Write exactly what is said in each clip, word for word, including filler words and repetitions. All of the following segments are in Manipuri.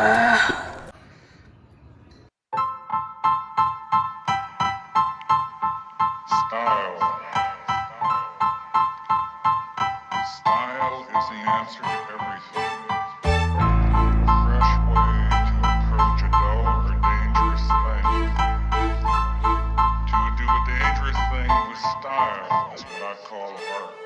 Style. Style is the answer to everything. A fresh way to approach a dull or dangerous thing. To do a dangerous thing with style is what I call art.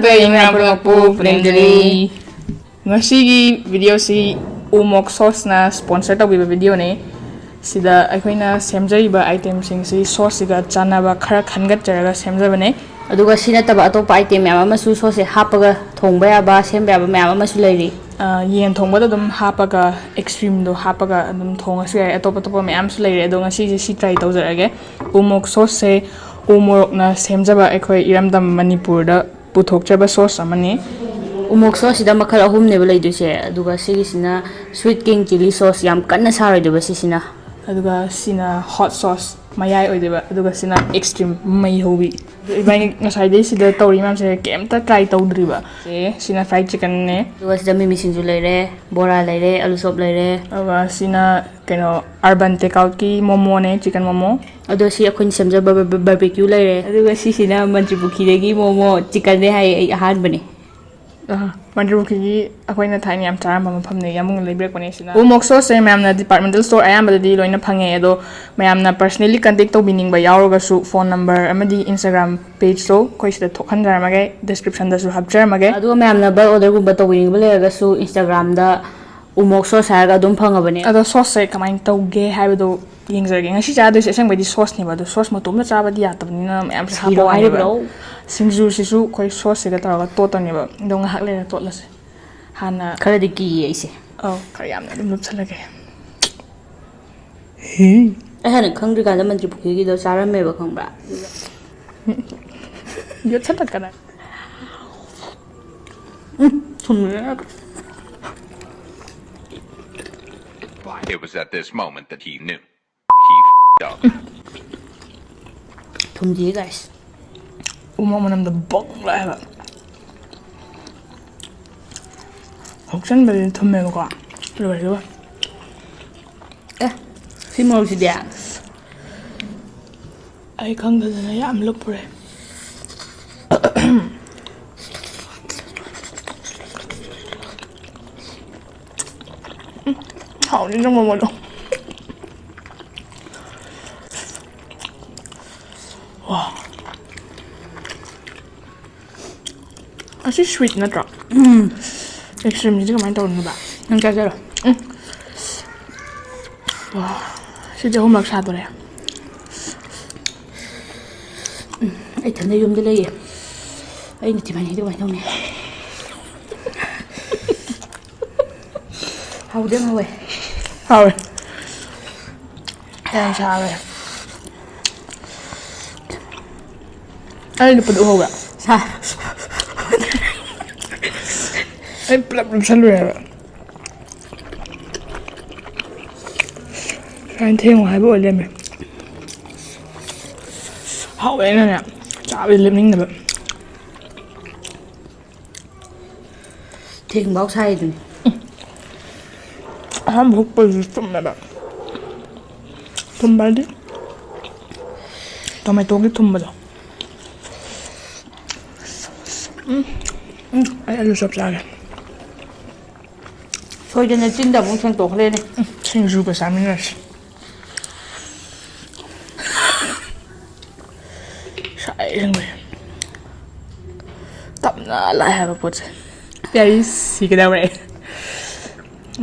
ꯑꯩꯈꯣꯏ ꯃꯌꯥꯝ ꯄꯨꯝꯅꯃꯛꯄꯨ ꯄꯨꯅꯦꯝꯖꯔꯤ꯫ ꯉꯁꯤꯒꯤ ꯚꯤꯗꯤꯑꯣꯁꯤ ꯎꯃꯣꯛ ꯁꯣꯁꯅ ꯁ꯭ꯄꯣꯟꯁꯔ ꯇꯧꯕꯤꯕ ꯚꯤꯗꯤꯑꯣꯅꯤ꯫ ꯁꯤꯗ ꯑꯩꯈꯣꯏꯅ ꯁꯦꯝꯖꯔꯤꯕ ꯑꯥꯏꯇꯦꯝꯁꯤꯡꯁꯤ ꯁꯣꯁꯁꯤꯒ ꯆꯥꯟꯅꯕ ꯈꯔ ꯈꯟꯒꯠꯆꯔꯒ ꯁꯦꯝꯖꯕꯅꯦ꯫ ꯑꯗꯨꯒ ꯁꯤ ꯅꯠꯇꯕ ꯑꯇꯣꯞꯄ ꯑꯥꯏꯇꯦꯝ ꯃꯌꯥꯝ ꯑꯃꯁꯨ ꯁꯣꯁꯁꯦ ꯍꯥꯞꯄꯒ ꯊꯣꯡꯕ ꯌꯥꯕ, ꯁꯦꯝꯕ ꯌꯥꯕ ꯃꯌꯥꯝ ꯑꯃꯁꯨ ꯂꯩꯔꯤ꯫ ꯑ, ꯌꯦꯟ ꯊꯣꯡꯕꯗ ꯑꯗꯨꯝ ꯍꯥꯞꯄꯒ, ꯑꯦꯛꯁꯇ꯭ꯔꯤꯝꯗꯣ ꯍꯥꯞꯄꯒ ꯑꯗꯨꯝ ꯊꯣꯡꯉꯁꯨ ꯌꯥꯏ꯫ ꯑꯇꯣꯞ ꯑꯇꯣꯞꯄ ꯃꯌꯥꯝꯁꯨ ꯂꯩꯔꯦ, ꯑꯗꯣ ꯉꯁꯤꯁꯦ ꯁꯤ ꯇ꯭ꯔꯥꯏ ꯇꯧꯖꯔꯒꯦ꯫ ꯎꯃꯣꯛ ꯁꯣꯁꯁꯦ ꯎ ꯃꯣꯔꯣꯛꯅ ꯁꯦꯝꯖꯕ, ꯑꯩꯈꯣꯏ ꯏꯔꯝꯗꯝ ꯃꯅꯤꯄꯨꯔꯗ ꯄꯨꯊꯣꯛꯆꯕ ꯁꯣꯁ ꯑꯃꯅꯤ꯫ ꯎꯃꯣꯛ ꯁꯣꯁꯁꯤꯗ ꯃꯈꯜ ꯑꯍꯨꯝꯅꯦꯕ ꯂꯩꯗꯣꯏꯁꯦ, ꯑꯗꯨꯒ ꯁꯤꯒꯤꯁꯤꯅ ꯁ꯭ꯋꯤꯠ ꯀꯤꯡ ꯆꯤꯂꯤ ꯁꯣꯁ, ꯌꯥꯝ ꯀꯟꯅ ꯁꯥꯔꯣꯏꯗꯕ ꯁꯤꯁꯤꯅ꯫ ꯑꯗꯨꯒ ꯁꯤꯅ ꯍꯣꯠ ꯁꯣꯁ, ꯃꯌꯥꯏ ꯑꯣꯏꯗꯣꯏꯕ, ꯑꯗꯨꯒ ꯁꯤꯅ ꯑꯦꯛꯁꯇ꯭ꯔꯤꯝ, ꯃꯩ ꯍꯧꯕꯤ꯫ ꯏꯕꯥꯅꯤ ꯉꯁꯥꯏꯗꯩ ꯁꯤꯗ ꯇꯧꯔꯤ ꯃꯌꯥꯝꯁꯦ ꯀꯩꯝꯇ ꯇ꯭ꯔꯥꯏ ꯇꯧꯗ꯭ꯔꯤꯕ꯫ ꯁꯦ, ꯁꯤꯅ ꯐ꯭ꯔꯥꯏꯗ ꯆꯤꯀꯟꯅꯦ꯫ ꯑꯗꯨꯒ ꯁꯤꯗ ꯃꯤꯃꯤ ꯁꯤꯡꯖꯨ ꯂꯩꯔꯦ, ꯕꯣꯔꯥ ꯂꯩꯔꯦ, ꯑꯂꯨ ꯆꯣꯞ ꯂꯩꯔꯦ꯫ ꯑꯗꯨꯒ ꯁꯤꯅ ꯀꯩꯅꯣ, ꯑꯔꯕꯥꯟ ꯇꯦꯛꯑꯥꯎꯠꯀꯤ ꯃꯣꯃꯣꯅꯦ, ꯆꯤꯀꯟ ꯃꯣꯃꯣ꯫ ꯑꯗꯣ ꯁꯤ ꯑꯩꯈꯣꯏꯅ ꯁꯦꯝꯖꯕ ꯕ-, ꯕ-, ꯕꯥꯔꯕꯤꯀ꯭ꯌꯨ ꯂꯩꯔꯦ꯫ ꯑꯗꯨꯒ ꯁꯤꯁꯤꯅ ꯃꯟꯇ꯭ꯔꯤ ꯄꯨꯈ꯭ꯔꯤꯗꯒꯤ ꯃꯣꯃꯣ ꯆꯤꯀꯟꯅꯦ ꯍꯥꯏ, ꯑꯩ ꯑꯍꯥꯟꯕꯅꯦ꯫ ꯑꯥ, ꯃꯟꯇ꯭ꯔꯤ ꯄꯨꯈ꯭ꯔꯤꯒꯤ ꯑꯩꯈꯣꯏꯅ ꯊꯥꯏꯅ ꯌꯥꯝ ꯆꯥꯔꯝꯕ ꯃꯐꯝꯅꯦ, ꯌꯥꯝ ꯂꯩꯕꯤꯔꯛꯄꯅꯦ ꯁꯤꯅ꯫ ꯎꯃꯣꯛ ꯁꯣꯁꯁꯦ ꯃꯌꯥꯝꯅ ꯗꯤꯄꯥꯔꯠꯃꯦꯟꯇꯦꯜ ꯁ꯭ꯇꯣꯔ ꯑꯌꯥꯝꯕꯗꯗꯤ ꯂꯣꯏꯅ ꯐꯪꯉꯦ, ꯑꯗꯣ ꯃꯌꯥꯝꯅ ꯄꯔꯁꯅꯦꯂꯤ ꯀꯟꯇꯦꯛ ꯇꯧꯕꯤꯅꯤꯡꯕ ꯌꯥꯎꯔꯒꯁꯨ ꯐꯣꯟ ꯅꯝꯕꯔ ꯑꯃꯗꯤ ꯏꯟꯁꯇꯥꯒ꯭ꯔꯥꯝ ꯄꯦꯖꯇꯣ ꯑꯩꯈꯣꯏ ꯁꯤꯗ ꯊꯣꯛꯍꯟꯖꯔꯝꯃꯒꯦ, ꯗꯤꯁꯀ꯭ꯔꯤꯞꯁꯟꯗꯁꯨ ꯍꯥꯞꯆꯔꯝꯃꯒꯦ꯫ ꯑꯗꯨꯒ ꯃꯌꯥꯝꯅ ꯕꯜꯛ ꯑꯣꯔꯗꯔꯒꯨꯝꯕ ꯇꯧꯕꯤꯅꯤꯡꯕ ꯂꯩꯔꯒꯁꯨ ꯏꯟꯁꯇꯥꯒ꯭ꯔꯥꯝꯗ ꯎꯃꯣꯛ ꯁꯣꯁ ꯍꯥꯏꯔꯒ ꯑꯗꯨꯝ ꯐꯪꯉꯕꯅꯦ꯫ ꯑꯗꯣ ꯁꯣꯁꯁꯦ ꯀꯃꯥꯏꯅ ꯇꯧꯒꯦ ꯍꯥꯏꯕꯗꯣ ꯌꯦꯡꯖꯔꯒꯦ꯫ ꯉꯁꯤ ꯆꯥꯗꯣꯏꯁꯦ ꯑꯁꯦꯡꯕꯩꯗꯤ ꯁꯣꯁꯅꯦꯕ, ꯑꯗꯣ ꯁꯣꯁ ꯃꯇꯣꯝꯇ ꯆꯥꯕꯗꯤ ꯌꯥꯗꯕꯅꯤꯅ ꯃꯌꯥꯝꯁꯦ ꯍꯥꯞꯄ ꯁꯤꯔꯣ ꯋꯥꯅꯦꯕ꯫ ꯍꯥꯏꯔꯤꯕ꯭ꯔꯣ? ꯁꯤꯡꯖꯨꯁꯤꯁꯨ ꯑꯩꯈꯣꯏ ꯁꯣꯁꯁꯤꯒ ꯇꯧꯔꯒ ꯇꯣꯠꯇꯣꯏꯅꯦꯕ꯫ ꯑꯗꯣ ꯉꯥꯏꯍꯥꯛ ꯂꯩꯔ ꯇꯣꯠꯂꯁꯦ꯫ ꯍꯥꯟꯅ ꯈꯔꯗꯤ ꯀꯤꯌꯦ ꯑꯩꯁꯦ꯫ ꯑꯧ, ꯈꯔ ꯌꯥꯝꯅ ꯑꯗꯨꯝ ꯂꯨꯞꯁꯜꯂꯒꯦ꯫ ꯑꯩ ꯍꯥꯟꯅ ꯈꯪꯗ꯭ꯔꯤꯀꯥꯟꯗ ꯃꯟꯇ꯭ꯔꯤ ꯄꯨꯈ꯭ꯔꯤꯒꯤꯗꯣ ꯆꯥꯔꯝꯃꯦꯕ, ꯈꯪꯕ꯭ꯔꯥ? ꯌꯣꯠꯁꯜꯂꯛꯀꯅꯣ꯫ ꯎꯝ, ꯊꯨꯝꯃꯦ꯫ It was at this moment that he knew. He f-ed up. ꯊꯨꯝꯗꯤꯌꯦ, guys꯫ ꯎꯃꯣ ꯃꯅꯝꯗ ꯕꯪ ꯂꯥꯛꯑꯦꯕ꯫ ꯍꯧꯆꯟꯕꯗꯤ ꯊꯨꯝꯃꯦꯕꯀꯣ, ꯂꯣꯏꯔꯦ, ꯂꯣꯏꯔꯦ꯫ ꯑꯦ, ꯁꯤ ꯃꯣꯔꯣꯛꯁꯤꯗꯤ? ꯑꯩ ꯈꯪꯗꯗꯅ ꯌꯥꯝ ꯂꯨꯞꯄꯨꯔꯦ꯫ ꯎꯝ, ꯍꯥꯎꯅꯤ ꯅꯪ ꯃꯣꯃꯣꯗꯣ꯫ ꯋꯥ꯫ ꯑꯁꯤ sweet ꯅꯠꯇ꯭ꯔꯣ? ꯎꯝ꯫ Extreme ꯁꯤꯗꯤ ꯀꯃꯥꯏꯅ ꯇꯧꯔꯤꯅꯣꯕ? ꯅꯪ ꯆꯥꯖꯔꯣ꯫ ꯎꯝ꯫ ꯋꯥ, ꯁꯤꯗꯤ ꯑꯍꯨꯝꯂꯛ ꯁꯥꯗꯣꯔꯦ꯫ ꯎꯝ, ꯑꯩ ꯏꯊꯟꯗ ꯌꯨꯝꯗ ꯂꯩꯌꯦ꯫ ꯑꯩꯅ ꯊꯤꯃꯟ ꯍꯩꯗꯣ ꯀꯃꯥꯏꯅ ꯇꯧꯅꯤ? ꯍꯥꯎꯗꯤ ꯌꯥꯝ ꯍꯥꯎꯋꯦ꯫ ꯍꯥꯎꯋꯦ꯫ ꯌꯥꯝ ꯁꯥꯔꯦ꯫ ꯑꯩ ꯂꯨꯄꯥꯗꯨ ꯎꯍꯧꯕ꯭ꯔꯥ? ꯁꯥ-, ꯑꯩ ꯄꯨꯂꯞ ꯂꯨꯞꯁꯜꯂꯨꯔꯦ ꯍꯥꯏꯕ꯫ ꯁꯨꯃꯥꯏꯅ ꯊꯦꯡꯉꯨ ꯍꯥꯏꯕ ꯑꯣꯏ ꯂꯩꯔꯝꯃꯦ꯫ ꯍꯥꯎꯋꯦꯅꯅꯦ, ꯆꯥꯕꯗꯤ ꯂꯦꯞꯅꯤꯡꯗꯕ꯫ ꯊꯦꯡꯕꯥꯎ ꯁꯥꯏꯗꯨꯅꯤ꯫ ꯑꯍꯥꯟꯕ ꯍꯨꯛꯄꯗꯨꯁꯨ ꯊꯨꯝꯃꯦꯕ꯫ ꯊꯨꯝꯕ ꯍꯥꯏꯗꯤ ꯇꯣꯃꯦꯇꯣꯒꯤ ꯊꯨꯝꯕꯗꯣ꯫ ꯎꯝ, ꯎꯝ, ꯑꯩ ꯑꯂꯨ ꯆꯣꯞ ꯆꯥꯒꯦ꯫ ꯁꯣꯏꯗꯅ ꯆꯤꯟꯗ ꯑꯃꯨꯛ ꯁꯦꯡꯇꯣꯛꯈ꯭ꯔꯦꯅꯦ꯫ ꯎꯝ, ꯁꯤꯡꯖꯨꯒ ꯆꯥꯃꯤꯟꯅꯔꯁꯤ꯫ ꯁꯥꯏ ꯑꯁꯦꯡꯕꯩ꯫ ꯇꯞꯅ ꯂꯥꯛꯑꯦ ꯍꯥꯏꯕ ꯄꯣꯠꯁꯦ꯫ ꯄꯤꯌꯥꯔꯤ ꯁꯤꯒꯗꯧꯔꯦ꯫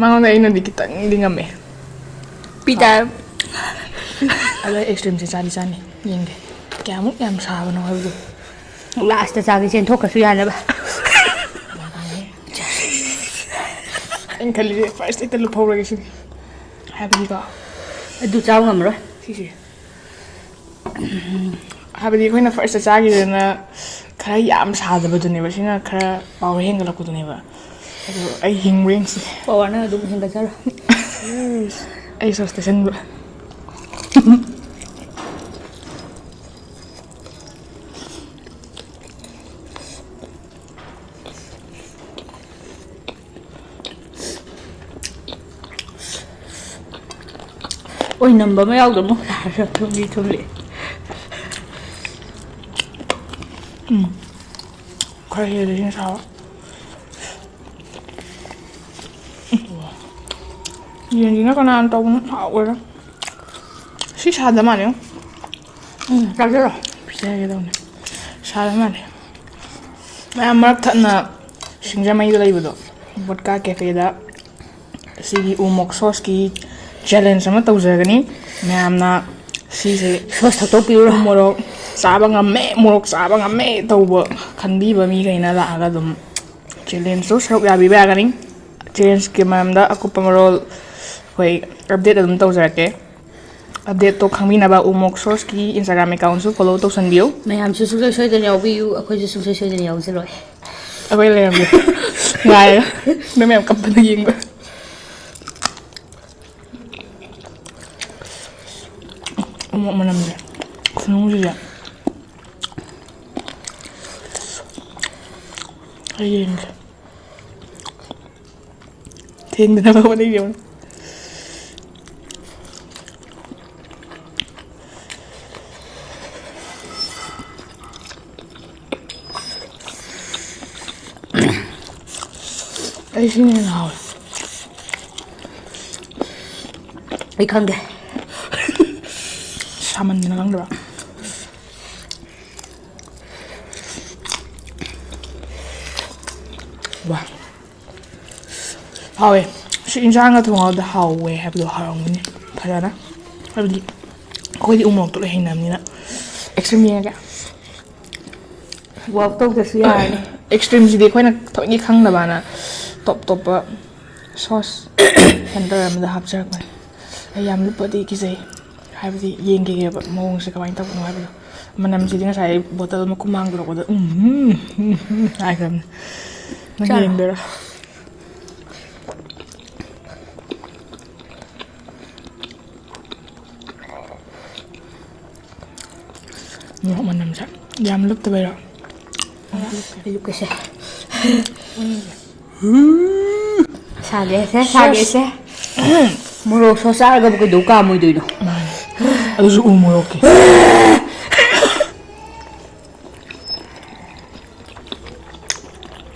ꯃꯉꯣꯟꯗ ꯑꯩꯅꯗꯤ ꯈꯤꯇꯪꯗꯤ ꯉꯝꯃꯦ꯫ ꯄꯤꯇꯥ꯫ ꯑꯗꯣ ꯑꯩ extreme ꯁꯦ ꯆꯥꯗꯤ ꯆꯥꯅꯤ꯫ ꯌꯦꯡꯒꯦ꯫ ꯀꯌꯥꯃꯨꯛ ꯌꯥꯝ ꯁꯥꯕꯅꯣ ꯍꯥꯏꯕꯗꯣ꯫ Last ꯇ ꯆꯥꯒꯦ ꯆꯦꯟꯊꯣꯛꯈ꯭ꯔꯁꯨ ꯌꯥꯅꯕ꯫ ꯑꯩꯅ ꯈꯜꯂꯤꯁꯦ first ꯍꯦꯛꯇ ꯂꯨꯞꯍꯧꯔꯒꯦ ꯁꯤꯅꯤ꯫ ꯍꯥꯏꯕꯗꯤꯀꯣ꯫ ꯑꯗꯨ ꯆꯥꯕ ꯉꯝꯃꯔꯣꯏ꯫ ꯁꯤꯁꯦ꯫ ꯍꯥꯏꯕꯗꯤ ꯑꯩꯈꯣꯏꯅ first ꯇ ꯆꯥꯈꯤꯕꯗꯨꯅ ꯈꯔ ꯌꯥꯝ ꯁꯥꯗꯕꯗꯨꯅꯦꯕ, ꯁꯤꯅ ꯈꯔ power ꯍꯦꯟꯒꯠꯂꯛꯄꯗꯨꯅꯦꯕ꯫ ꯑꯗꯣ ꯑꯩ ꯍꯤꯡꯕ꯭ꯔꯥ ꯌꯦꯡꯁꯤ꯫ Power ꯅ ꯑꯗꯨꯝ ꯍꯦꯟꯒꯠꯆꯔꯣ꯫ ꯑꯩ sauce ꯇꯩꯁꯟꯕ꯫ ꯑꯣꯏꯅꯝꯕ ꯑꯃ ꯌꯥꯎꯗ꯭ꯔꯣ? ꯑꯃꯨꯛ ꯊꯨꯝꯂꯤ ꯊꯨꯝꯂꯤ꯫ ꯎꯝ꯫ ꯈꯔ ꯍꯦꯜꯂꯦ ꯁꯤꯅ ꯁꯥꯕ꯫ ꯌꯦꯟꯁꯤꯅ ꯀꯅꯥꯅ ꯇꯧꯕꯅꯣ? ꯍꯥꯎꯒꯦꯔꯥ꯫ ꯁꯤ ꯁꯥꯗ ꯃꯥꯜꯂꯦ꯫ ꯎꯝ, ꯆꯥꯖꯔꯣ꯫ ꯄꯤꯖꯒꯦ ꯇꯧꯅꯦ꯫ ꯁꯥꯗ ꯃꯥꯜꯂꯦ꯫ ꯃꯌꯥꯝ ꯃꯔꯛ ꯊꯠꯅ ꯁꯤꯡꯖꯃꯩꯗ ꯂꯩꯕꯗꯣ, ꯕꯣꯠꯀꯥ ꯀꯦꯐꯦꯗ ꯁꯤꯒꯤ ꯎ ꯃꯣꯔꯣꯛ ꯁꯣꯁꯀꯤ ꯆꯦꯂꯦꯟꯖ ꯑꯃ ꯇꯧꯖꯒꯅꯤ꯫ ꯃꯌꯥꯝꯅ ꯁꯤꯁꯦ ꯁꯣꯁ ꯊꯛꯇꯣꯛꯄꯤꯔꯨꯔꯣ꯫ ꯎ ꯃꯣꯔꯣꯛ ꯆꯥꯕ ꯉꯝꯃꯦ, ꯃꯣꯔꯣꯛ ꯆꯥꯕ ꯉꯝꯃꯦ ꯇꯧꯕ ꯈꯟꯕꯤꯕ ꯃꯤꯈꯩꯅ ꯂꯥꯛꯑꯒ ꯑꯗꯨꯝ ꯆꯦꯂꯦꯟꯖꯇꯣ ꯁꯔꯨꯛ ꯌꯥꯕꯤꯕ ꯌꯥꯒꯅꯤ꯫ ꯆꯦꯂꯦꯟꯖꯀꯤ ꯃꯔꯝꯗ ꯑꯀꯨꯞꯄ ꯃꯔꯣꯜ ꯑꯩꯈꯣꯏ ꯑꯞꯗꯦꯠ ꯑꯗꯨꯝ ꯇꯧꯖꯔꯛꯀꯦ꯫ ꯑꯞꯗꯦꯠꯇꯣ ꯈꯪꯕꯤꯅꯕ ꯎ ꯃꯣꯔꯣꯛ ꯁꯣꯁꯀꯤ Instagram accountꯁꯨ follow ꯇꯧꯁꯟꯕꯤꯌꯨ꯫ ꯃꯌꯥꯝꯁꯨ ꯁꯨꯡꯁꯣꯏ ꯁꯣꯏꯗꯅ ꯌꯥꯎꯕꯤꯌꯨ, ꯑꯩꯈꯣꯏꯁꯨ ꯁꯨꯡꯁꯣꯏ ꯁꯣꯏꯗꯅ ꯌꯥꯎꯖꯔꯣꯏ꯫ ꯑꯩꯈꯣꯏ ꯂꯩꯔꯝꯒꯦ꯫ ꯉꯥꯏꯔꯒ ꯅꯣꯏ ꯃꯌꯥꯝ ꯀꯞꯄꯗ ꯌꯦꯡꯕ꯫ ꯑꯃꯨꯛ ꯃꯅꯝꯁꯦ ꯈꯨꯅꯨꯡꯁꯤꯁꯦ ꯑꯩ ꯌꯦꯡꯒꯦ꯫ ꯊꯦꯡꯗꯅꯕ ꯍꯣꯠꯅꯒꯦ꯫ ꯑꯩ ꯁꯤꯅ ꯍꯦꯟꯅ ꯍꯥꯎꯋꯦ꯫ ꯑꯩ ꯈꯪꯗꯦ꯫ ꯁꯥꯃꯟꯗꯅ ꯈꯪꯗꯕ꯫ ꯋꯥ꯫ ꯍꯥꯎꯋꯦ꯫ ꯁꯤ ꯏꯟꯁꯥꯡꯒ ꯊꯣꯡꯉꯒ ꯍꯥꯎꯋꯦ ꯍꯥꯏꯕꯗꯣ ꯍꯥꯎꯔꯝꯒꯅꯤ ꯐꯖꯅ꯫ ꯍꯥꯏꯕꯗꯤ ꯑꯩꯈꯣꯏꯗꯤ ꯎ ꯃꯣꯔꯣꯛꯇꯣ ꯂꯣꯏ ꯍꯩꯅꯕꯅꯤꯅ꯫ ꯑꯦꯛꯁꯇ꯭ꯔꯤꯝ ꯌꯦꯡꯉꯒꯦ꯫ ꯋꯥꯛ ꯇꯧꯗ꯭ꯔꯁꯨ ꯌꯥꯔꯅꯤ꯫ ꯑꯦꯛꯁꯇ꯭ꯔꯤꯝꯁꯤꯗꯤ ꯑꯩꯈꯣꯏꯅ ꯊꯑꯣꯏꯀꯤ ꯈꯪꯗꯕꯅ ꯇꯣꯞ ꯇꯣꯞꯄ ꯁꯣꯁ ꯀꯩꯅꯣ ꯇꯧꯔ ꯑꯃꯗ ꯍꯥꯞꯆꯔꯛꯄꯅꯦ꯫ ꯑꯩ ꯌꯥꯝ ꯂꯨꯞꯄꯗꯤ ꯀꯤꯖꯩ꯫ ꯍꯥꯏꯕꯗꯤ ꯌꯦꯡꯈꯤꯒꯦꯕ ꯃꯑꯣꯡꯁꯦ ꯀꯃꯥꯏꯅ ꯇꯧꯕꯅꯣ ꯍꯥꯏꯕꯗꯣ꯫ ꯃꯅꯝꯁꯤꯗꯤ ꯉꯁꯥꯏ ꯕꯣꯇꯜ ꯃꯈꯨꯝ ꯍꯥꯡꯗꯣꯔꯛꯄꯗ "ꯎꯝ, ꯎꯝ, ꯎꯝ, ꯎꯝ" ꯍꯥꯏꯈ꯭ꯔꯕꯅꯦ꯫ ꯅꯪ ꯆꯥꯔꯣ꯫ ꯌꯦꯡꯗꯣꯏꯔꯥ? ꯃꯣꯔꯣꯛ ꯃꯅꯝꯁꯦ ꯌꯥꯝ ꯂꯨꯞꯇꯕꯩꯔꯣ? ꯑꯩ ꯂꯨꯞꯀꯦꯁꯦ꯫ ꯁꯥꯒꯦꯁꯦ, ꯁꯥꯒꯦꯁꯦ꯫ ꯃꯣꯔꯣꯛ ꯁꯣꯁ ꯆꯥꯔꯒꯕꯨ ꯀꯩꯗꯧ ꯀꯥꯝꯃꯣꯏꯗꯣꯏꯅꯣ? ꯃꯥꯅꯦ꯫ ꯑꯗꯨꯁꯨ ꯎ ꯃꯣꯔꯣꯛꯀꯤ꯫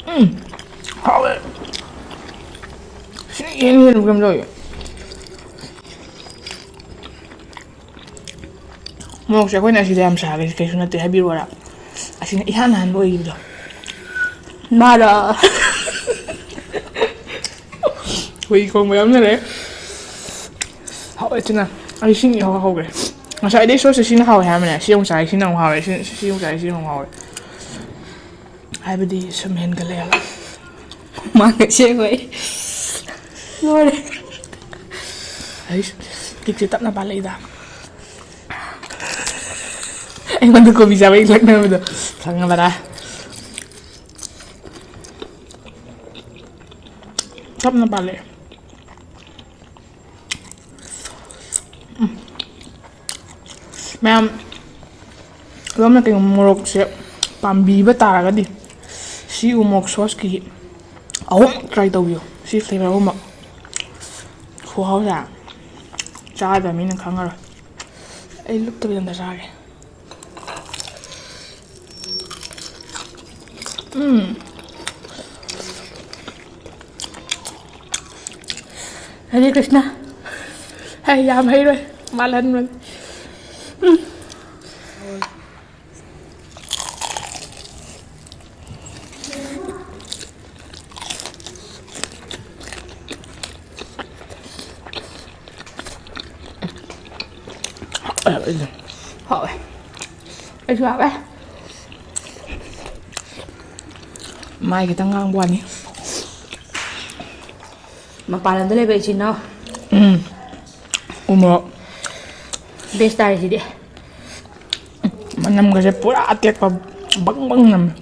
ꯎꯝ, ꯍꯥꯎꯋꯦ꯫ ꯁꯤ ꯌꯦꯟ ꯌꯦꯟ ꯀꯩꯅꯣ ꯇꯧꯋꯦ꯫ ꯃꯣꯔꯣꯛꯁꯦ ꯑꯩꯈꯣꯏꯅ ꯑꯁꯤꯗ ꯌꯥꯝ ꯁꯥꯒꯦꯁꯦ ꯀꯩꯁꯨ ꯅꯠꯇꯦ, ꯍꯥꯏꯕꯤꯔꯨꯔꯥ? ꯑꯁꯤꯅ ꯏꯍꯥꯟ ꯍꯥꯟꯕ ꯑꯣꯏꯈꯤꯕꯗꯣ꯫ ꯃꯥꯔꯣ? ꯍꯨꯏ ꯈꯣꯡꯕ ꯌꯥꯝꯅ ꯂꯩ꯫ ꯍꯥꯎꯋꯦ ꯊꯤꯅ꯫ ꯑꯩ ꯁꯤꯡ ꯏꯍꯥꯎ ꯍꯥꯎꯈ꯭ꯔꯦ꯫ ꯉꯁꯥꯏꯗꯩ ꯁꯣꯁꯁꯦ ꯁꯤꯅ ꯍꯥꯎꯋꯦ ꯍꯥꯏꯔꯝꯕꯅꯦ꯫ ꯁꯤ ꯑꯃꯨꯛ ꯆꯥꯏ, ꯁꯤꯅ ꯑꯃꯨꯛ ꯍꯥꯎꯋꯦ꯫ ꯁꯤ, ꯁꯤ ꯑꯃꯨꯛ ꯆꯥꯏ, ꯁꯤꯅ ꯑꯃꯨꯛ ꯍꯥꯎꯋꯦ꯫ ꯍꯥꯏꯕꯗꯤ ꯁꯨꯝ ꯍꯦꯟꯒꯠꯂꯛꯑꯦꯕ꯫ ꯃꯥꯒ ꯁꯦꯡꯉꯣꯏ꯫ ꯂꯣꯏꯔꯦ꯫ ꯑꯩꯁ, ꯀꯤꯛꯁꯦ ꯇꯞꯅ ꯄꯥꯜꯂꯛꯏꯗ꯫ ꯑꯩꯉꯣꯟꯗ ꯀꯣꯕꯤ ꯆꯥꯕꯒꯤ ꯂꯛꯅꯕꯗꯣ ꯈꯪꯉꯕꯔꯥ? ꯇꯞꯅ ꯄꯥꯜꯂꯛꯑꯦ꯫ ꯎꯝ꯫ ꯃꯌꯥꯝ, ꯑꯗꯣꯝꯅ ꯀꯩꯒꯨꯝꯕ ꯃꯣꯔꯣꯛꯁꯦ ꯄꯥꯝꯕꯤꯕ ꯇꯥꯔꯒꯗꯤ, ꯁꯤ ꯎ ꯃꯣꯔꯣꯛ ꯁꯣꯁꯀꯤ ꯑꯍꯨꯝ try ꯇꯧꯕꯤꯌꯨ꯫ ꯁꯤ flavour ꯑꯍꯨꯝꯃꯛ꯫ ꯈꯨꯍꯥꯎꯁꯦ ꯆꯥꯗꯕ ꯃꯤꯅ ꯈꯪꯉꯔꯣꯏ꯫ ꯑꯩ ꯂꯨꯞꯇꯕꯤꯗ ꯑꯝꯇ ꯆꯥꯒꯦ꯫ ꯎꯝ꯫ ꯍꯔꯦ ꯀ꯭ꯔꯤꯁꯅ꯫ ꯑꯩ ꯌꯥꯝ ꯍꯩꯔꯣꯏ꯫ ꯃꯥꯜꯍꯟꯕꯅꯤ꯫ ꯎꯝ꯫ ꯍꯥꯎꯋꯦ꯫ ꯑꯩꯁꯨ ꯍꯥꯎꯋꯦ꯫ ꯃꯥꯏ ꯈꯤꯇꯪ ꯉꯥꯡꯕ ꯋꯥꯅꯤ꯫ ꯃꯄꯥꯟ ꯂꯝꯗ ꯂꯩꯕ ꯏꯆꯤꯟ ꯏꯅꯥꯎ꯫ ꯎꯝ꯫ ꯎꯃꯣꯔꯣꯛ꯫ Best ꯇꯥꯔꯦ ꯁꯤꯗꯤ꯫ ꯃꯅꯝꯒꯁꯦ ꯄꯨꯔꯥ ꯑꯇꯦꯛꯄ ꯕꯪ ꯕꯪ ꯅꯝꯃꯦ꯫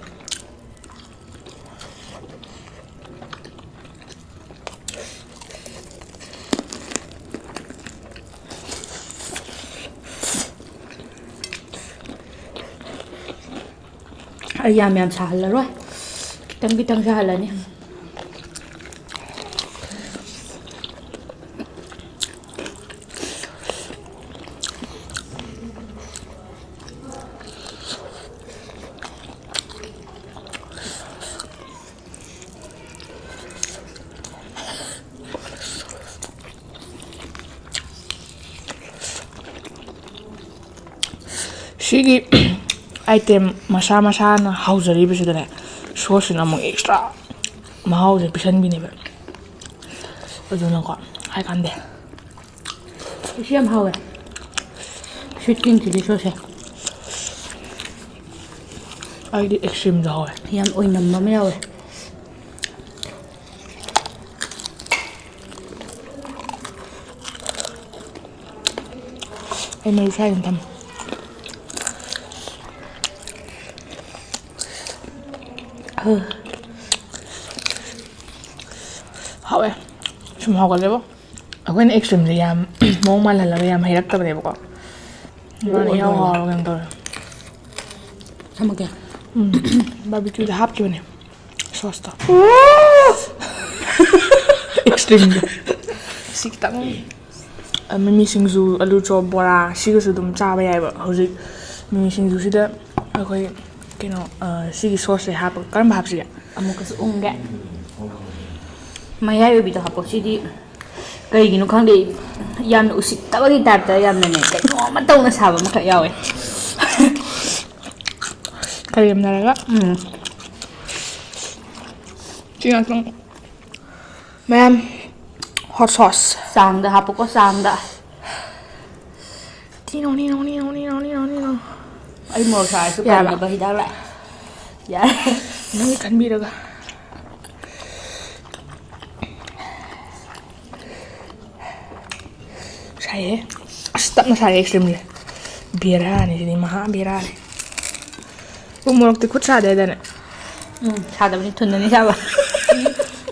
ꯑꯩ ꯌꯥꯝ ꯌꯥꯝ ꯁꯥꯍꯜꯂꯔꯣꯏ, ꯈꯤꯇꯪ ꯈꯤꯇꯪ ꯁꯥꯍꯜꯂꯅꯤ꯫ ꯁꯤꯒꯤ item ꯃꯁꯥ ꯃꯁꯥꯅ ꯍꯧꯖꯔꯤꯕꯁꯤꯗꯅꯦ, ꯁꯣꯁꯁꯤꯅ ꯑꯃꯨꯛ ꯑꯦꯛꯁꯇ꯭ꯔꯥ ꯃꯍꯥꯎꯁꯦ ꯄꯤꯁꯟꯕꯤꯅꯦꯕ꯫ ꯑꯗꯨꯅꯀꯣ, ꯍꯥꯏ ꯀꯥꯟꯗꯦ꯫ ꯁꯤ ꯌꯥꯝ ꯍꯥꯎꯋꯦ, ꯁ꯭ꯋꯤꯠ ꯀꯤꯡ ꯆꯤꯂꯤ ꯁꯣꯁꯁꯦ꯫ ꯑꯩꯗꯤ ꯑꯦꯛꯁꯇ꯭ꯔꯤꯝꯁꯨ ꯍꯥꯎꯋꯦ꯫ ꯌꯥꯝ ꯑꯣꯏꯅꯝꯕ ꯑꯃ ꯌꯥꯎꯋꯦ꯫ ꯑꯩ ꯃꯔꯨ ꯁ꯭ꯋꯥꯏꯗ ꯊꯝꯃꯦ꯫ ꯍꯥꯎꯋꯦ꯫ ꯁꯨꯝ ꯍꯥꯎꯒꯜꯂꯦꯕꯣ꯫ ꯑꯩꯈꯣꯏꯅ ꯑꯦꯛꯁꯇ꯭ꯔꯤꯝꯁꯦ ꯌꯥꯝ ꯃꯑꯣꯡ ꯃꯥꯜꯍꯜꯂꯒ ꯌꯥꯝ ꯍꯩꯔꯛꯇꯕꯅꯦꯕꯀꯣ꯫ ꯃꯥꯅ ꯏꯍꯥꯎ ꯍꯥꯎꯔꯒ ꯀꯩꯅꯣ ꯇꯧꯔꯦ꯫ ꯊꯝꯃꯒꯦ꯫ ꯎꯝ꯫ ꯕꯥꯔꯕꯤꯀ꯭ꯌꯨꯗ ꯍꯥꯞꯈꯤꯕꯅꯦ ꯁꯣꯁꯇꯣ꯫ ꯑꯦꯛꯁꯇ꯭ꯔꯤꯝꯗꯣ꯫ ꯁꯤ ꯈꯤꯇꯪ꯫ ꯑ, ꯃꯤꯃꯤ ꯁꯤꯡꯖꯨ, ꯑꯂꯨ ꯆꯣꯞ, ꯕꯣꯔꯥ, ꯁꯤꯒꯁꯨ ꯑꯗꯨꯝ ꯆꯥꯕ ꯌꯥꯏꯑꯕ꯫ ꯍꯧꯖꯤꯛ ꯃꯤꯃꯤ ꯁꯤꯡꯖꯨꯁꯤꯗ ꯑꯩꯈꯣꯏ ꯀꯩꯅꯣ, ꯑ, ꯁꯤꯒꯤ ꯁꯣꯁꯁꯦ ꯍꯥꯞꯄꯒ, ꯀꯔꯝꯕ ꯍꯥꯞꯁꯤꯒꯦ? ꯑꯃꯨꯛꯀꯁꯨ ꯎꯪꯒꯦ꯫ ꯃꯌꯥꯏ ꯑꯣꯏꯕꯤꯗꯣ ꯍꯥꯞꯄꯣ꯫ ꯁꯤꯗꯤ ꯀꯩꯒꯤꯅꯣ ꯈꯪꯗꯦ, ꯌꯥꯝꯅ ꯎꯁꯤꯠꯇꯕꯒꯤ ꯇꯥꯏꯞꯇ ꯌꯥꯝꯅꯅꯦ, ꯀꯩꯅꯣꯝꯃ ꯇꯧꯅ ꯁꯥꯕ ꯑꯃꯈꯛ ꯌꯥꯎꯋꯦ꯫ ꯀꯔꯦꯝꯅꯔꯒ꯫ ꯎꯝ꯫ ꯁꯤ ꯉꯥꯛꯇꯪ꯫ ꯃꯌꯥꯝ, ꯍꯣꯠ ꯁꯣꯁ꯫ ꯆꯥꯡꯗ ꯍꯥꯞꯄꯨꯀꯣ, ꯆꯥꯡꯗ꯫ ꯇꯤꯅꯣ, ꯅꯤꯅꯣ, ꯅꯤꯅꯣ, ꯅꯤꯅꯣ, ꯅꯤꯅꯣ, ꯅꯤꯅꯣ꯫ ꯑꯩ ꯃꯣꯔꯣꯛ ꯁꯥꯔꯁꯨ ꯌꯥꯔꯕ? ꯀꯟꯅꯕ ꯍꯤꯗꯥꯛ ꯂꯥꯛꯑꯦ꯫ ꯌꯥꯔꯦ꯫ ꯅꯪꯒꯤ ꯈꯟꯕꯤꯔꯒ꯫ ꯁꯥꯏꯍꯦ꯫ ꯑꯁ, ꯇꯞꯅ ꯁꯥꯔꯦ ꯑꯦꯛꯁꯇ꯭ꯔꯤꯝꯁꯦ꯫ ꯕꯦꯔꯥꯅꯤ ꯁꯤꯗꯤ, ꯃꯍꯥ ꯕꯦꯔꯥꯅꯤ꯫ ꯎ ꯃꯣꯔꯣꯛꯇꯤ ꯈꯨꯠ ꯁꯥꯗꯦꯗꯅꯦ꯫ ꯎꯝ, ꯁꯥꯗꯕꯅꯤ, ꯊꯨꯅꯅꯤ ꯆꯥꯕ꯫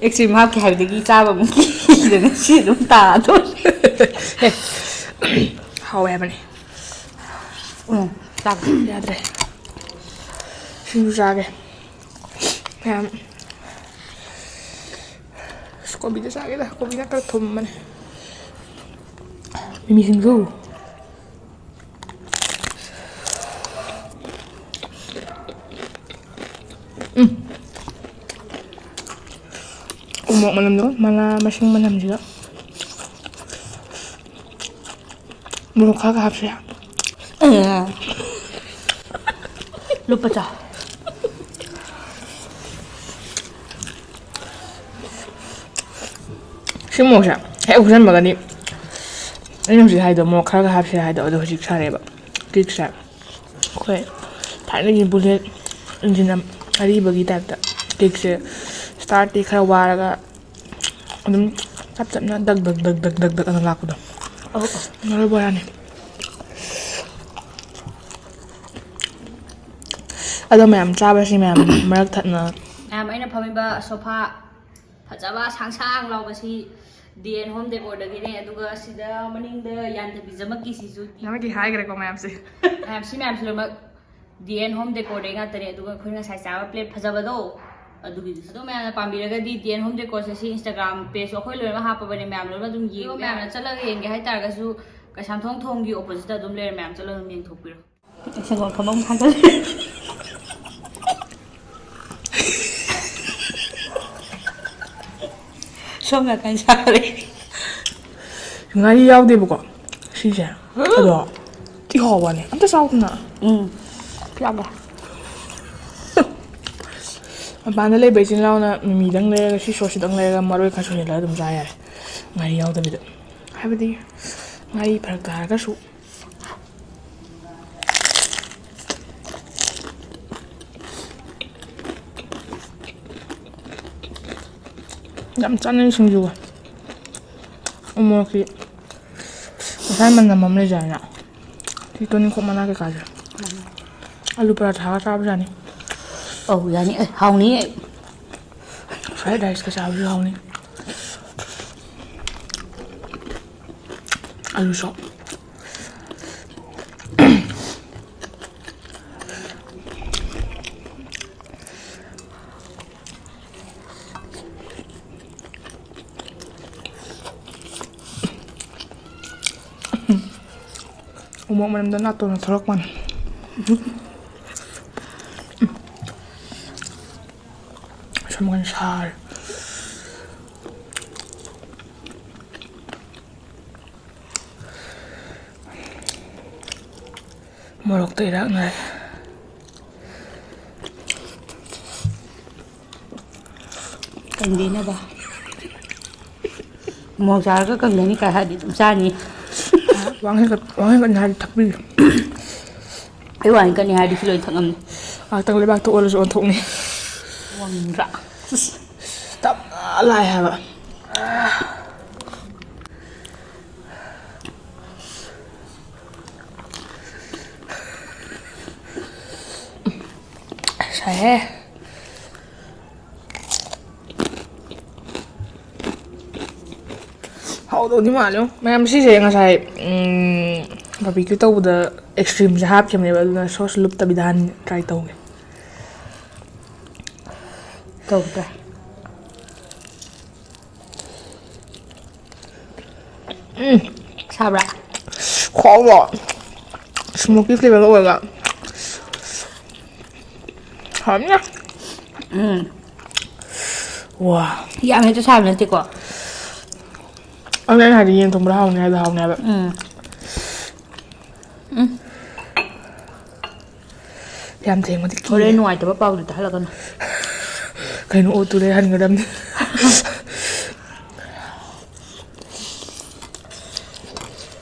ꯑꯦꯛꯁꯇ꯭ꯔꯤꯝ ꯍꯥꯞꯀꯦ ꯍꯥꯏꯕꯗꯒꯤ ꯆꯥꯕ ꯑꯃꯨꯛ ꯀꯤꯗꯅ ꯁꯤ ꯑꯗꯨꯝ ꯇꯥꯗꯣꯔꯦ꯫ ꯑꯦ, ꯍꯥꯎꯋꯦ ꯍꯥꯏꯕꯅꯤ꯫ ꯎꯝ, ꯆꯥꯒꯦ꯫ ꯌꯥꯗ꯭ꯔꯦ꯫ ꯁꯤꯡꯖꯨ ꯆꯥꯒꯦ꯫ ꯃꯌꯥꯝ꯫ ꯑꯁ, ꯀꯣꯕꯤꯗ ꯆꯥꯒꯦꯗ, ꯀꯣꯕꯤꯅ ꯈꯔ ꯊꯨꯝꯕꯅꯦ꯫ ꯃꯤꯃꯤ ꯁꯤꯡꯖꯨ꯫ ꯎꯝ꯫ ꯎꯃꯣꯔꯣꯛ ꯃꯅꯝꯗꯣ, ꯃꯅꯥ ꯃꯁꯤꯡ ꯃꯅꯝꯁꯤꯒ꯫ ꯃꯣꯔꯣꯛ ꯈꯔꯒ ꯍꯥꯞꯁꯤꯔꯥ? ꯂꯨꯞꯄ ꯆꯥꯎ꯫ ꯁꯤ ꯃꯣꯔꯣꯛꯁꯦ ꯍꯦꯛ ꯍꯨꯖꯟꯕꯒꯅꯤ ꯑꯩꯅ ꯍꯧꯖꯤꯛ ꯍꯥꯏꯗꯣ, ꯃꯣꯔꯣꯛ ꯈꯔꯒ ꯍꯥꯞꯁꯤꯔꯥ ꯍꯥꯏꯗꯣ, ꯑꯗꯣ ꯍꯧꯖꯤꯛ ꯁꯥꯔꯦꯕ꯫ ꯀꯦꯛꯁꯦ ꯑꯩꯈꯣꯏ ꯊꯥꯏꯅꯒꯤ ꯕꯨꯂꯦꯠ ꯏꯟꯖꯤꯟ ꯑꯔꯤꯕꯒꯤ ꯇꯥꯏꯞꯇ ꯀꯦꯛꯁꯦ ꯁ꯭ꯇꯥꯔꯠꯇꯤ ꯈꯔ ꯋꯥꯔꯒ ꯑꯗꯨꯝ ꯇꯞ ꯇꯞꯅ ꯗꯛ ꯗꯛ ꯗꯛ ꯗꯛ ꯗꯛ ꯗꯛ ꯑꯗꯨꯝ ꯂꯥꯛꯄꯗꯣ꯫ ꯑꯧ, ꯑꯧ꯫ ꯃꯔꯣꯏ ꯕꯣꯔꯥꯅꯤ꯫ ꯑꯗꯣ ꯃꯌꯥꯝ ꯆꯥꯕꯁꯤ ꯃꯌꯥꯝ ꯃꯔꯛ ꯊꯠꯅ꯫ ꯃꯌꯥꯝ, ꯑꯩꯅ ꯐꯝꯃꯤꯕ ꯁꯣꯐꯥ ꯐꯖꯕ ꯁꯥꯡꯁꯥꯡ ꯂꯥꯎꯕꯁꯤ ꯗꯤ ꯑꯦꯟ ꯍꯣꯝ ꯗꯦꯀꯣꯔꯗꯒꯤꯅꯦ꯫ ꯑꯗꯨꯒ ꯁꯤꯗ ꯃꯅꯤꯡꯗ ꯌꯥꯟꯗꯕꯤ ꯖꯃꯛꯀꯤꯁꯤꯁꯨ ꯅꯃꯛꯀꯤ ꯍꯥꯏꯈ꯭ꯔꯦꯀꯣ ꯃꯌꯥꯝꯁꯦ꯫ ꯃꯌꯥꯝ, ꯁꯤ ꯃꯌꯥꯝꯁꯤ ꯂꯣꯏꯅꯃꯛ ꯗꯤ ꯑꯦꯟ ꯍꯣꯝ ꯗꯦꯀꯣꯔꯗꯩ ꯉꯥꯛꯇꯅꯦ꯫ ꯑꯗꯨꯒ ꯑꯩꯈꯣꯏ ꯉꯁꯥꯏ ꯆꯥꯕ ꯄ꯭ꯂꯦꯠ ꯐꯖꯕꯗꯣ, ꯑꯗꯨꯒꯤꯗꯨꯁꯨ꯫ ꯑꯗꯣ ꯃꯌꯥꯝꯅ ꯄꯥꯝꯕꯤꯔꯒꯗꯤ ꯗꯤ ꯑꯦꯟ ꯍꯣꯝ ꯗꯦꯀꯣꯔꯁꯦ ꯁꯤ Instagram page ꯑꯩꯈꯣꯏ ꯂꯣꯏꯅꯃꯛ ꯍꯥꯞꯄꯕꯅꯦ, ꯃꯌꯥꯝ ꯂꯣꯏꯅꯃꯛ ꯑꯗꯨꯝ ꯌꯦꯡꯉꯣ꯫ ꯃꯌꯥꯝꯅ ꯆꯠꯂꯒ ꯌꯦꯡꯒꯦ ꯍꯥꯏꯇꯥꯔꯒꯁꯨ ꯀꯩꯁꯥꯝꯊꯣꯡ ꯊꯣꯡꯒꯤ oppositeꯇ ꯑꯗꯨꯝ ꯂꯩꯔꯦ, ꯃꯌꯥꯝ ꯆꯠꯂꯒ ꯑꯗꯨꯝ ꯌꯦꯡꯊꯣꯛꯄꯤꯔꯣ꯫ ꯁꯪꯒꯣꯝ ꯑꯐꯝꯕ ꯑꯃ ꯊꯥꯡꯀꯠꯂꯦ꯫ ꯁꯣꯝ ꯅꯥꯀꯟ ꯁꯥꯔꯦ꯫ ꯉꯥꯔꯤ ꯌꯥꯎꯗꯦꯕꯀꯣ ꯁꯤꯁꯦ꯫ ꯑꯗꯣ ꯇꯤ ꯍꯥꯎꯕꯅꯦ꯫ ꯑꯝꯇ ꯆꯥꯎꯗꯅ꯫ ꯎꯝ꯫ ꯌꯥꯝꯕ꯫ ꯃꯄꯥꯟꯗ ꯂꯩꯕ ꯏꯆꯤꯜ ꯏꯅꯥꯎꯅ ꯃꯤꯃꯤꯗꯪ ꯂꯩꯔꯒ, ꯁꯤ ꯁꯣꯁꯁꯤꯗꯪ ꯂꯩꯔꯒ, ꯃꯔꯣꯏ ꯈꯔ ꯁꯣꯏꯁꯤꯜꯂꯒ ꯑꯗꯨꯝ ꯆꯥ ꯌꯥꯔꯦ, ꯉꯥꯔꯤ ꯌꯥꯎꯗꯕꯤꯗ꯫ ꯍꯥꯏꯕꯗꯤ ꯉꯥꯔꯤ ꯐꯔꯛ ꯇꯥꯔꯒꯁꯨ꯫ ꯌꯥꯝ ꯆꯥꯅꯩ ꯁꯤꯡꯖꯨꯒ꯫ ꯎꯃꯣꯔꯣꯛꯀꯤ ꯉꯁꯥꯏ ꯃꯅꯝ ꯑꯃ ꯂꯩꯖꯔꯦꯅ꯫ ꯁꯤ ꯇꯣꯅꯤꯡꯈꯣꯛ ꯃꯅꯥ ꯀꯩꯀꯥꯁꯦ꯫ ꯑꯂꯨ ꯄꯔꯥꯊꯥꯒ ꯆꯥꯕ ꯌꯥꯅꯤ꯫ ꯑꯧ, ꯌꯥꯅꯤ꯫ ꯑꯦ, ꯍꯥꯎꯅꯤꯌꯦ꯫ Fried riceꯀ ꯆꯥꯕꯁꯨ ꯍꯥꯎꯅꯤ꯫ ꯑꯂꯨ ꯁꯣꯛ꯫ ꯎꯃꯣꯔꯣꯛ ꯃꯅꯝꯗꯣ ꯅꯥꯇꯣꯟꯗ ꯊꯣꯛꯂꯛꯄꯅꯤ꯫ ꯁꯣꯝ ꯅꯥꯀꯟ ꯁꯥꯔꯦ꯫ ꯃꯣꯔꯣꯛꯇ ꯏꯔꯥꯛꯅꯔꯦ꯫ ꯀꯟꯕꯤꯅꯕ꯫ ꯃꯣꯔꯣꯛ ꯆꯥꯔꯒ ꯀꯪꯒꯅꯤ ꯀꯥꯏ ꯍꯥꯏꯔꯗꯤ ꯑꯗꯨꯝ ꯆꯥꯅꯤ꯫ ꯋꯥꯡ ꯍꯦꯟꯒꯠ ꯋꯥꯡ ꯍꯦꯟꯒꯠꯅꯤ ꯍꯥꯏꯔꯗꯤ ꯊꯛꯄꯤꯌꯨ꯫ ꯑꯩ ꯋꯥ ꯍꯦꯟꯒꯠꯅꯤ ꯍꯥꯏꯔꯗꯤ ꯁꯤ ꯂꯣꯏ ꯊꯛꯉꯝꯅꯤ꯫ ꯉꯥꯏꯍꯥꯛꯇꯪ ꯂꯩꯕꯥꯛꯇ ꯑꯣꯜꯂꯁꯨ ꯑꯣꯟꯊꯣꯛꯅꯤ꯫ ꯋꯥꯡꯗ꯭ꯔꯥ? ꯇꯞꯅ ꯂꯥꯛꯑꯦ ꯍꯥꯏꯕ꯫ ꯁꯥꯏꯍꯦ꯫ ꯍꯥꯎꯗꯧꯗꯤ ꯃꯥꯜꯂꯦ꯫ ꯃꯌꯥꯝ, ꯁꯤꯁꯦ ꯉꯁꯥꯏ ꯕꯥꯔꯕꯤꯀ꯭ꯌꯨ ꯇꯧꯕꯗ ꯑꯦꯛꯁꯇ꯭ꯔꯤꯝꯁꯦ ꯍꯥꯞꯈꯤꯕꯅꯦꯕ, ꯑꯗꯨꯅ ꯁꯣꯁ ꯂꯨꯞꯇꯕꯤꯗ ꯍꯥꯟꯅ ꯇ꯭ꯔꯥꯏ ꯇꯧꯒꯦ꯫ ꯇꯧꯗ꯭ꯔꯦ꯫ ꯎꯝ꯫ ꯁꯥꯕ꯭ꯔꯥ? ꯈꯨꯍꯥꯎꯗꯣ꯫ ꯁ꯭ꯃꯣꯀꯤ ꯐ꯭ꯂꯦꯕꯔꯒ ꯑꯣꯏꯔꯒ꯫ ꯍꯥꯎꯅꯤ꯫ ꯎꯝ꯫ ꯋꯥ꯫ ꯌꯥꯝ ꯍꯦꯛꯇ ꯁꯥꯕ ꯅꯠꯇꯦꯀꯣ꯫ ꯑꯗꯨꯅ ꯑꯩꯅ ꯍꯥꯏꯗꯤ ꯌꯦꯟ ꯊꯣꯡꯕꯗ ꯍꯥꯎꯅꯤ ꯍꯥꯏꯗꯣ ꯍꯥꯎꯅꯤ ꯍꯥꯏꯕ꯫ ꯎꯝ꯫ ꯌꯥꯝ ꯊꯦꯡꯕꯗꯤ ꯀꯤꯔꯦ꯫ ꯍꯣꯔꯦꯟ ꯅꯨꯡꯉꯥꯏꯇꯕ ꯄꯥꯎꯗꯤ ꯇꯥꯍꯜꯂꯛꯀꯅꯨ꯫ ꯀꯩꯅꯣ, ꯑꯣꯇꯣꯗ ꯍꯟꯒꯗꯕꯅꯤ꯫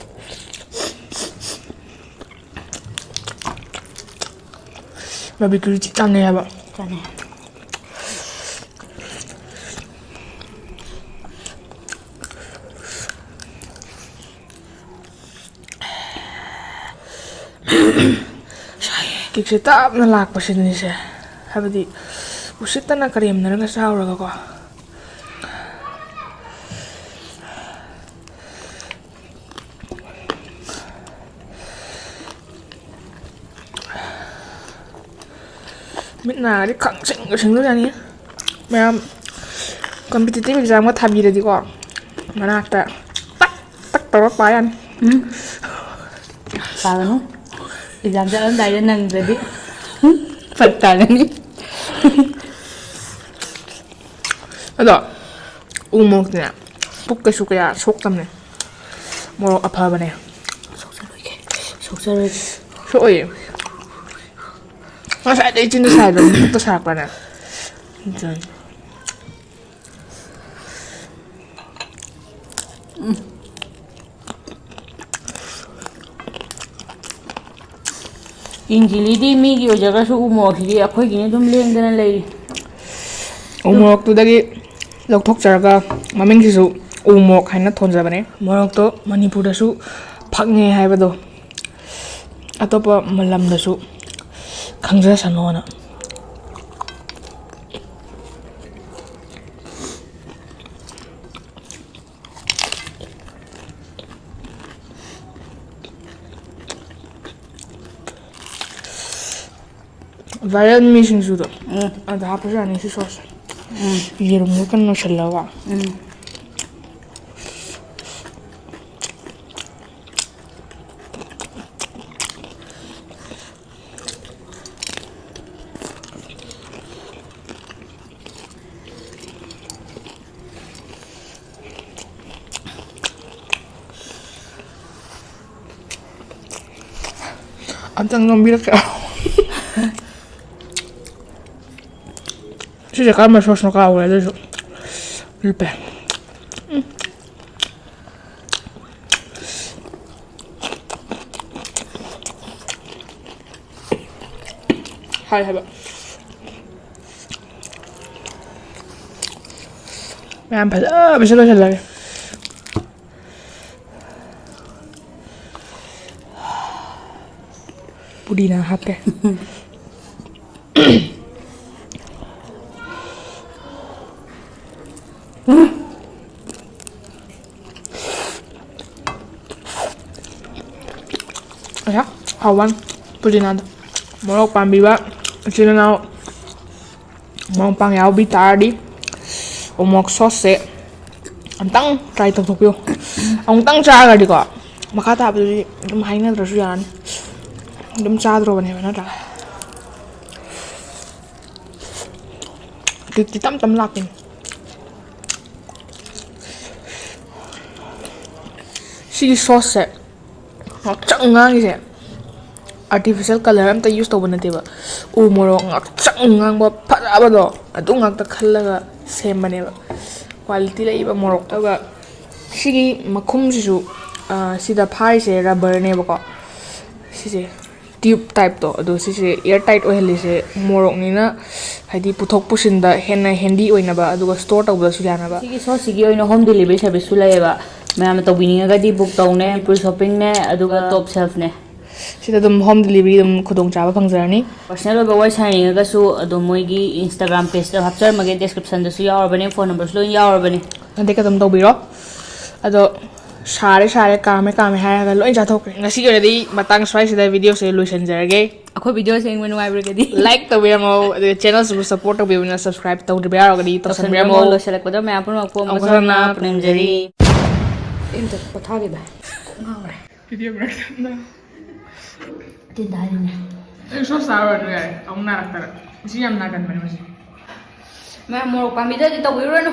ꯕꯥꯔꯕꯤꯀ꯭ꯌꯨꯗꯤ ꯊꯤ ꯆꯥꯟꯅꯩ ꯍꯥꯏꯕ꯫ ꯆꯥꯅꯩ꯫ ꯀꯤꯛꯁꯦ ꯇꯞꯅ ꯂꯥꯛꯄꯁꯤꯅꯤꯁꯦ, ꯍꯥꯏꯕꯗꯤ ꯎꯁꯤꯠꯇꯅ ꯀꯔꯦꯝꯅꯔꯒ ꯆꯥꯎꯔꯒꯀꯣ꯫ ꯃꯤꯠ ꯅꯥꯒꯗꯤ ꯈꯪꯁꯤꯡꯒ ꯁꯤꯡꯗꯣꯏꯖꯥꯠꯅꯤ꯫ ꯃꯌꯥꯝ competitive examꯒ ꯊꯥꯕꯤꯔꯗꯤꯀꯣ, ꯃꯅꯥꯛꯇ ꯇꯛ ꯇꯛ ꯇꯧꯔ ꯄꯥ ꯌꯥꯅꯤ꯫ ꯎꯝ꯫ ꯄꯥꯒꯅꯨ꯫ ꯑꯦꯛꯖꯥꯝ ꯆꯠꯂꯝꯗꯥꯏꯗ ꯅꯪꯗ꯭ꯔꯗꯤ ꯐꯔꯛ ꯇꯥꯒꯅꯤ꯫ ꯑꯗꯣ ꯎ ꯃꯣꯔꯣꯛꯇꯤꯅꯦ ꯄꯨꯛ ꯀꯩꯁꯨ ꯀꯌꯥ ꯁꯣꯛꯇꯕꯅꯦ꯫ ꯃꯣꯔꯣꯛ ꯑꯐꯕꯅꯦ꯫ ꯁꯣꯛꯆꯔꯣꯏꯒꯦ꯫ ꯁꯣꯛꯆꯔꯣꯏꯒꯦ꯫ ꯁꯣꯛꯑꯣꯏꯌꯦ꯫ ꯉꯁꯥꯏꯗꯩ ꯏꯆꯤꯟꯗ ꯁꯥꯏꯗꯣ ꯄꯨꯛꯇ ꯁꯥꯔꯛꯄ꯭ꯔꯥꯅꯦ? ꯑꯗꯨꯅꯤ꯫ ꯒ꯭ꯔꯤꯟ ꯆꯤꯂꯤꯗꯤ ꯃꯤꯒꯤ ꯑꯣꯏꯖꯈ꯭ꯔꯁꯨ ꯎ ꯃꯣꯔꯣꯛꯁꯤꯗꯤ ꯑꯩꯈꯣꯏꯒꯤꯅꯤ ꯑꯗꯨꯝ ꯂꯦꯡꯗꯅ ꯂꯩꯔꯤ꯫ ꯎ ꯃꯣꯔꯣꯛꯇꯨꯗꯒꯤ ꯂꯧꯊꯣꯛꯆꯔꯒ ꯃꯃꯤꯡꯁꯤꯁꯨ ꯎ ꯃꯣꯔꯣꯛ ꯍꯥꯏꯅ ꯊꯣꯟꯖꯕꯅꯦ꯫ ꯃꯣꯔꯣꯛꯇꯣ ꯃꯅꯤꯄꯨꯔꯗꯁꯨ ꯐꯪꯉꯦ ꯍꯥꯏꯕꯗꯣ ꯑꯇꯣꯞꯄ ꯂꯝꯗꯁꯨ ꯈꯪꯖꯁꯅꯣꯅ꯫ ꯚꯥꯏꯔꯦꯜ ꯃꯤ ꯁꯤꯡꯖꯨꯗꯣ꯫ ꯎꯝ꯫ ꯑꯗ ꯍꯥꯞꯄꯁꯨ ꯌꯥꯅꯤ ꯁꯤ ꯁꯣꯁꯁꯦ꯫ ꯎꯝ꯫ ꯌꯦꯔꯨꯝꯒ ꯀꯟꯅ ꯅꯣꯏꯁꯜꯂꯒ꯫ ꯎꯝ꯫ ꯑꯝꯇꯪ ꯅꯝꯕꯤꯔꯛꯀꯦ꯫ ꯁꯤꯁꯦ ꯀꯔꯝꯕ ꯁꯣꯁꯅꯣ ꯀꯥꯎꯈ꯭ꯔꯦ, ꯑꯗꯨꯁꯨ ꯂꯨꯞꯄꯦ꯫ ꯎꯝ꯫ ꯍꯥꯏ ꯍꯥꯏꯕ꯫ ꯃꯌꯥꯝ ꯐꯖꯕꯁꯨ ꯂꯣꯏꯁꯤꯜꯂꯒꯦ꯫ ꯄꯨꯗꯤꯅ ꯍꯥꯞꯄꯦ꯫ ꯑꯌꯥ, ꯍꯥꯎꯕ ꯋꯥꯅꯤ꯫ ꯄꯨꯗꯤꯅꯥꯗꯣ ꯃꯣꯔꯣꯛ ꯄꯥꯝꯕꯤꯕ ꯏꯆꯤꯜ ꯏꯅꯥꯎ ꯃꯔꯨꯞ ꯃꯄꯥꯡ ꯌꯥꯎꯕꯤ ꯇꯥꯔꯗꯤ ꯎꯃꯣꯔꯣꯛ ꯁꯣꯁꯁꯦ ꯑꯝꯇꯪ ꯇ꯭ꯔꯥꯏ ꯇꯧꯊꯣꯛꯄꯤꯌꯨ꯫ ꯑꯃꯨꯛꯇꯪ ꯆꯥꯈ꯭ꯔꯗꯤꯀꯣ, ꯃꯈꯥ ꯇꯥꯕꯗꯨꯗꯤ ꯑꯗꯨꯝ ꯍꯥꯏꯅꯗ꯭ꯔꯁꯨ ꯌꯥꯔꯅꯤ꯫ ꯑꯗꯨꯝ ꯆꯥꯗ꯭ꯔꯣꯕꯅꯦꯕ, ꯅꯠꯇ꯭ꯔꯥ? ꯀꯤꯛꯇꯤ ꯇꯞ ꯇꯞ ꯂꯥꯛꯄꯅꯤ꯫ ꯁꯤꯒꯤ ꯁꯣꯁꯁꯦ ꯉꯥꯛꯁꯪ ꯉꯥꯡꯉꯤꯁꯦ ꯑꯥꯔꯇꯤꯐꯤꯁꯦꯜ ꯀꯂꯔ ꯑꯝꯇ ꯌꯨꯁ ꯇꯧꯕ ꯅꯠꯇꯦꯕ꯫ ꯎ ꯃꯣꯔꯣꯛ ꯉꯥꯛꯁꯪ ꯉꯥꯡꯕ ꯐꯖꯕꯗꯣ, ꯑꯗꯨ ꯉꯥꯛꯇ ꯈꯜꯂꯒ ꯁꯦꯝꯕꯅꯦꯕ꯫ ꯀ꯭ꯋꯥꯂꯤꯇꯤ ꯂꯩꯕ ꯃꯣꯔꯣꯛ꯫ ꯑꯗꯨꯒ ꯁꯤꯒꯤ ꯃꯈꯨꯝꯁꯤꯁꯨ, ꯑ, ꯁꯤꯗ ꯐꯥꯔꯤꯁꯦ ꯔꯕꯔꯅꯦꯕꯀꯣ꯫ ꯁꯤꯁꯦ ꯇ꯭ꯌꯨꯕ ꯇꯥꯏꯞꯇꯣ, ꯑꯗꯣ ꯁꯤꯁꯦ ꯏꯌꯔ ꯇꯥꯏꯠ ꯑꯣꯏꯍꯜꯂꯤꯁꯦ ꯃꯣꯔꯣꯛꯅꯤꯅ, ꯍꯥꯏꯗꯤ ꯄꯨꯊꯣꯛ ꯄꯨꯁꯤꯟꯗ ꯍꯦꯟꯅ ꯍꯦꯟꯗꯤ ꯑꯣꯏꯅꯕ, ꯑꯗꯨꯒ ꯁ꯭ꯇꯣꯔ ꯇꯧꯕꯗꯁꯨ ꯌꯥꯅꯕ꯫ ꯁꯤꯒꯤ ꯁꯣꯁꯁꯤꯒꯤ ꯑꯣꯏꯅ ꯍꯣꯝ ꯗꯤꯂꯤꯚꯔꯤ ꯁꯔꯚꯤꯁꯁꯨ ꯂꯩꯌꯦꯕ꯫ ꯃꯌꯥꯝꯅ ꯇꯧꯕꯤꯅꯤꯡꯉꯒꯗꯤ ꯕꯨꯛ ꯇꯧꯅꯦ, ꯃꯅꯤꯄꯨꯔ ꯁꯣꯞꯄꯤꯡꯅꯦ, ꯑꯗꯨꯒ ꯇꯣꯞ ꯁꯦꯜꯐꯅꯦ꯫ ꯁꯤꯗ ꯑꯗꯨꯝ ꯍꯣꯝ ꯗꯤꯂꯤꯚꯔꯤ ꯑꯗꯨꯝ ꯈꯨꯗꯣꯡꯆꯥꯕ ꯐꯪꯖꯔꯅꯤ꯫ ꯄꯔꯁꯅꯦꯜ ꯑꯣꯏꯕ ꯋꯥꯔꯤ ꯁꯥꯅꯅꯤꯡꯉꯒꯁꯨ ꯑꯗꯨꯝ ꯃꯣꯏꯒꯤ ꯏꯟꯁꯇꯥꯒ꯭ꯔꯥꯝ ꯄꯦꯖꯇ ꯍꯥꯞꯆꯔꯝꯃꯒꯦ, ꯗꯦꯁꯀ꯭ꯔꯤꯞꯁꯟꯗꯁꯨ ꯌꯥꯎꯔꯕꯅꯤ, ꯐꯣꯟ ꯅꯝꯕꯔꯁꯨ ꯂꯣꯏ ꯌꯥꯎꯔꯕꯅꯤ꯫ ꯀꯟꯇꯦꯛ ꯑꯗꯨꯝ ꯇꯧꯕꯤꯔꯣ꯫ ꯑꯗꯣ ꯁꯥꯔꯦ ꯁꯥꯔꯦ, ꯀꯥꯝꯃꯦ ꯀꯥꯝꯃꯦ ꯍꯥꯏꯔꯒ ꯂꯣꯏ ꯆꯥꯊꯣꯛꯈ꯭ꯔꯦ꯫ ꯉꯁꯤꯒꯤ ꯑꯣꯏꯅꯗꯤ ꯃꯇꯥꯡ ꯁ꯭ꯋꯥꯏꯁꯤꯗ ꯚꯤꯗꯤꯑꯣꯁꯦ ꯂꯣꯏꯁꯤꯟꯖꯔꯒꯦ꯫ ꯑꯩꯈꯣꯏ ꯚꯤꯗꯤꯑꯣꯁꯦ ꯌꯦꯡꯕ ꯅꯨꯡꯉꯥꯏꯕꯤꯔꯒꯗꯤ ꯂꯥꯏꯛ ꯇꯧꯕꯤꯔꯝꯃꯣ, ꯑꯗꯨꯒ ꯆꯦꯅꯦꯜꯁꯤꯕꯨ ꯁꯄꯣꯔꯠ ꯇꯧꯕꯤꯕꯅꯤꯅ ꯁꯕꯁꯀ꯭ꯔꯥꯏꯕ ꯇꯧꯗ꯭ꯔꯤꯕ ꯌꯥꯎꯔꯒꯗꯤ ꯇꯧꯁꯟꯕꯤꯔꯝꯃꯣ꯫ ꯇꯧꯁꯟꯕꯤꯔꯝꯃꯣ꯫ ꯂꯣꯏꯁꯤꯜꯂꯛꯄꯗ ꯃꯌꯥꯝ ꯄꯨꯝꯅꯃꯛꯄꯨ ꯑꯃꯨꯛ ꯑꯃꯨꯛ ꯍꯟꯅ ꯍꯟꯅ ꯄꯨꯅꯤꯡꯖꯔꯤ꯫ ꯑꯩ ꯑꯝꯇ ꯄꯣꯊꯥꯒꯦ ꯚꯥꯏ, ꯀꯣꯛ ꯉꯥꯎꯔꯦ꯫ ꯚꯤꯗꯤꯑꯣ ꯃꯔꯛꯇ ꯇꯤꯟꯗ ꯍꯥꯏꯔꯤꯅꯦ꯫ ꯑꯩ ꯁꯣꯁ ꯆꯥꯔꯨꯔꯁꯨ ꯌꯥꯏ, ꯑꯃꯨꯛ ꯅꯥꯔꯛꯇꯅ꯫ ꯁꯤ ꯌꯥꯝ ꯅꯥꯒꯟꯕꯅꯦ ꯃꯁꯤ꯫ ꯃꯌꯥꯝ ꯃꯣꯔꯣꯛ ꯄꯥꯝꯕꯤꯗꯗꯤ ꯇꯧꯕꯤꯔꯨꯔꯅꯨ꯫